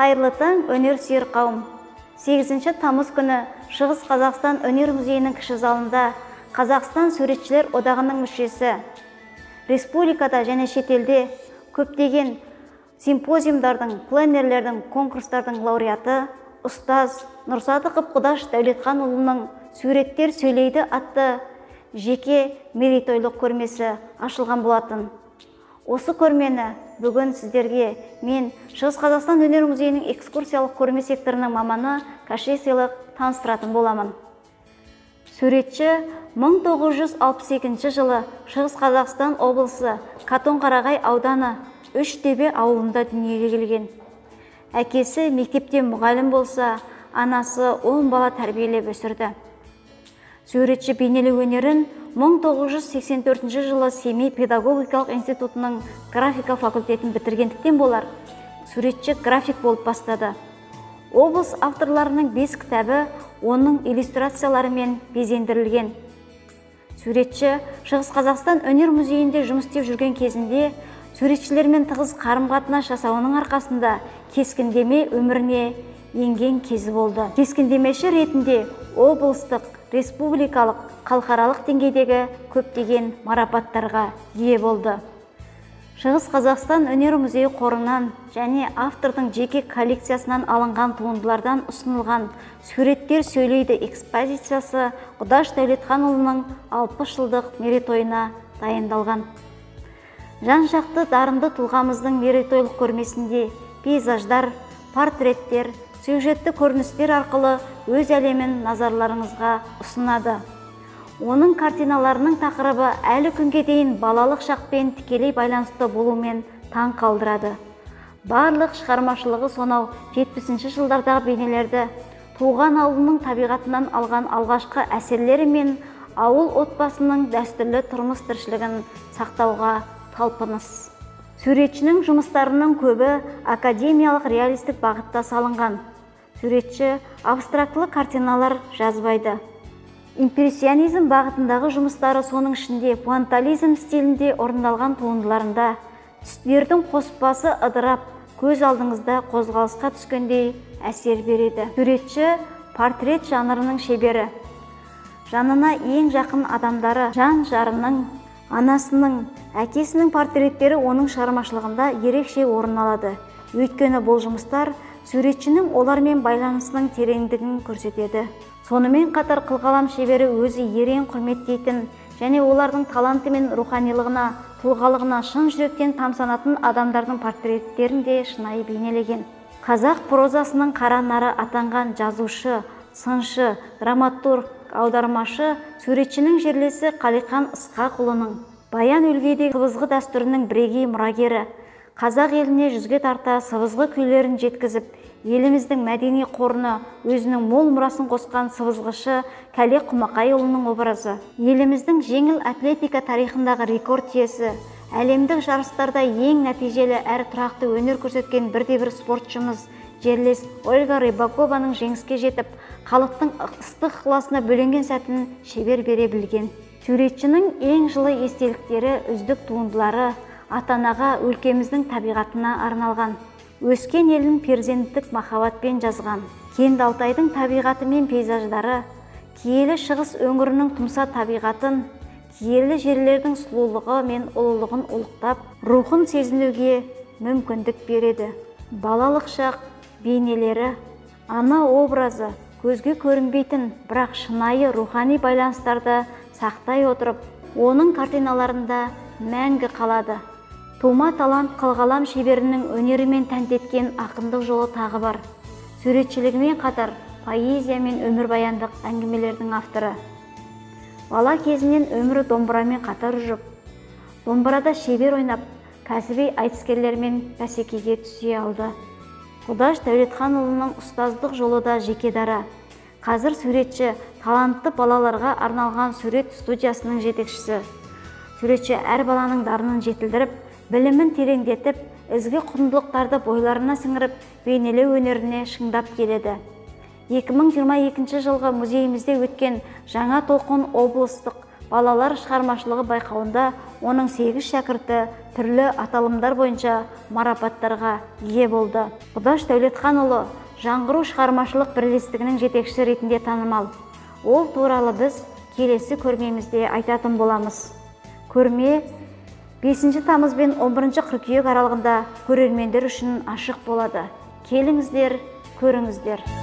Қайырлы таң, өнер сүйер қауым. 8 тамыз күні Шығыс Қазақстан өнер музейінің кіші залында Қазақстан суретшілер одағының мүшесі, республикада және шетелде көптеген симпозиумдардың, пленерлердің, конкурстардың лауреаты, ұстаз Нұрсадықов Құдаш Дәулетханұлының «Суреттер сөйлейді» атты жеке мерейтойлық көрмесі ашылған болатын. Осы көрмені бүгін сіздерге мен, Шығыс Қазақстан өнер музейінің экскурсиялық көрме секторының маманы Каши Сыйлық таныстыратын боламын. Суретші 1962 жылы Шығыс Қазақстан облысы Катонқарағай ауданы Үштөбе ауылында дүниеге келген. Әкесі мектепте мұғалім болса, анасы 10 бала тәрбиелеп өсірді. Суретші бейнелеу өнерін 1984 жылы Семей педагогикалық институтының графика факультетін бітіргендіктен болар, суретші график болып бастады. Облыс авторларының 5 кітабы оның иллюстрацияларымен безендірілген. Суретші Шығыс Қазақстан өнер музейінде жұмыс істеп жүрген кезінде суретшілермен тығыз қарым-қатынас жасауының арқасында кескіндеме өміріне енген кезі болды. Кескіндемеші ретінде облыстық, республикалық, халықаралық деңгейдегі көптеген марапаттарға ие болды. Шығыс Қазақстан өнер музейі қорынан және автордың жеке коллекциясынан алынған туындылардан ұсынылған «Суреттер сөйлейді» экспозициясы Құдаш Дәулетханұлының 60 жылдық мерейтойына дайындалған. Жан-жақты дарынды тұлғамыздың мерейтойлық көрмесінде пейзаждар, портреттер, сюжетті көріністер арқылы өз әлемін назарларыңызға ұсынады. Оның картиналарының тақырыбы әлі күнге дейін балалық шақпен тікелей байланысты болумен таң қалдырады. Барлық шығармашылығы сонау 70 жылдардағы бейнелерді, туған ауылының табиғатынан алған алғашқы әсерлері мен ауыл отбасының дәстүрлі тұрмыс тіршілігін сақтауға талпыныс. Суретшінің жұмыстарының көбі академиялық реалистік бағытта салынған. Суретші абстрактылы картиналар жазбайды. Импрессионизм бағытындағы жұмыстары, соның ішінде пуантализм стилінде орындалған туындыларында түстердің қоспасы ыдырап, көз алдыңызда қозғалысқа түскендей әсер береді. Суретші портрет жанрының шебері. Жанына ең жақын адамдары, жан жарының, анасының, әкесінің портреттері оның шығармашылығында ерекше орын алады. Өйткені бұл жұмыстар суретшінің олармен байланысының тереңдігін көрсетеді. Сонымен қатар қылқалам шебері өзі ерен құрметтейтін және олардың таланты мен руханилығына, тұлғалығына шын жүректен тамсанатын адамдардың портреттерін де шынайы бейнелеген. Қазақ прозасының қара нары атанған жазушы, сыншы, драматург, аудармашы, суретшінің жерлесі Қалиқан Ысқақұлының, Баян өлгейдегі сыбызғы дәстүрінің бірегей мұрагері, қазақ еліне 100-ге тарта сыбызғы күйлерін жеткізіп, еліміздің мәдени қорына өзінің мол мұрасын қосқан сыбызғышы Кәле Құмақайұлының образы, еліміздің жеңіл атлетика тарихындағы рекорд иесі, әлемдік жарыстарда ең нәтижелі әрі тұрақты өнер көрсеткен бірде-бір спортшымыз, жерлес Ольга Рыбакованың жеңіске жетіп, халықтың ыстық ықыласына бөленген сәтін шебер бере білген. Суретшінің ең жылы естеліктері, үздік туындылары ата-анаға, өлкеміздің табиғатына арналған. Өскен елін перзенттік махаббатпен жазған. Кенді Алтайдың табиғаты мен пейзаждары, киелі Шығыс өңірінің тұмса табиғатын, киелі жерлердің сұлулығы мен ұлылығын ұлықтап, рухын сезінуге мүмкіндік береді. Балалық шақ бейнелері, ана образы көзге көрінбейтін, бірақ шынайы рухани байланыстарды сақтай отырып, оның картиналарында мәңгі қалады. Тума талант қылқалам шеберінің өнерімен тәнті еткен ақындық жолы тағы бар. Суретшілігімен қатар поэзия мен өмірбаяндық әңгімелердің авторы. Бала кезінен өмірі домбырамен қатар жүріп, домбырада шебер ойнап, кәсіби айтыскерлермен бәсекеге түсе алды. Құдаш Дәулетханұлының ұстаздық жолы да жеке дара. Қазір суретші талантты балаларға арналған сурет студиясының жетекшісі. Суретші әр баланың дарынын жетілдіріп, білімін тереңдетіп, ізгі құндылықтарды бойларына сіңіріп, бейнелеу өнеріне шыңдап келеді. 2022 жылғы музейімізде өткен Жаңа толқын облыстық Балалар шығармашылығы байқауында оның 8 шәкірті түрлі аталымдар бойынша марапаттарға ие болды. Құдаш Дәулетханұлы Жаңғыру шығармашылық бірлестігінің жетекшісі ретінде танымал. Ол туралы біз келесі көрмемізде айтатын боламыз. Көрме 5 тамыз бен 11 қыркүйек аралығында көрермендер үшін ашық болады. Келіңіздер, көріңіздер.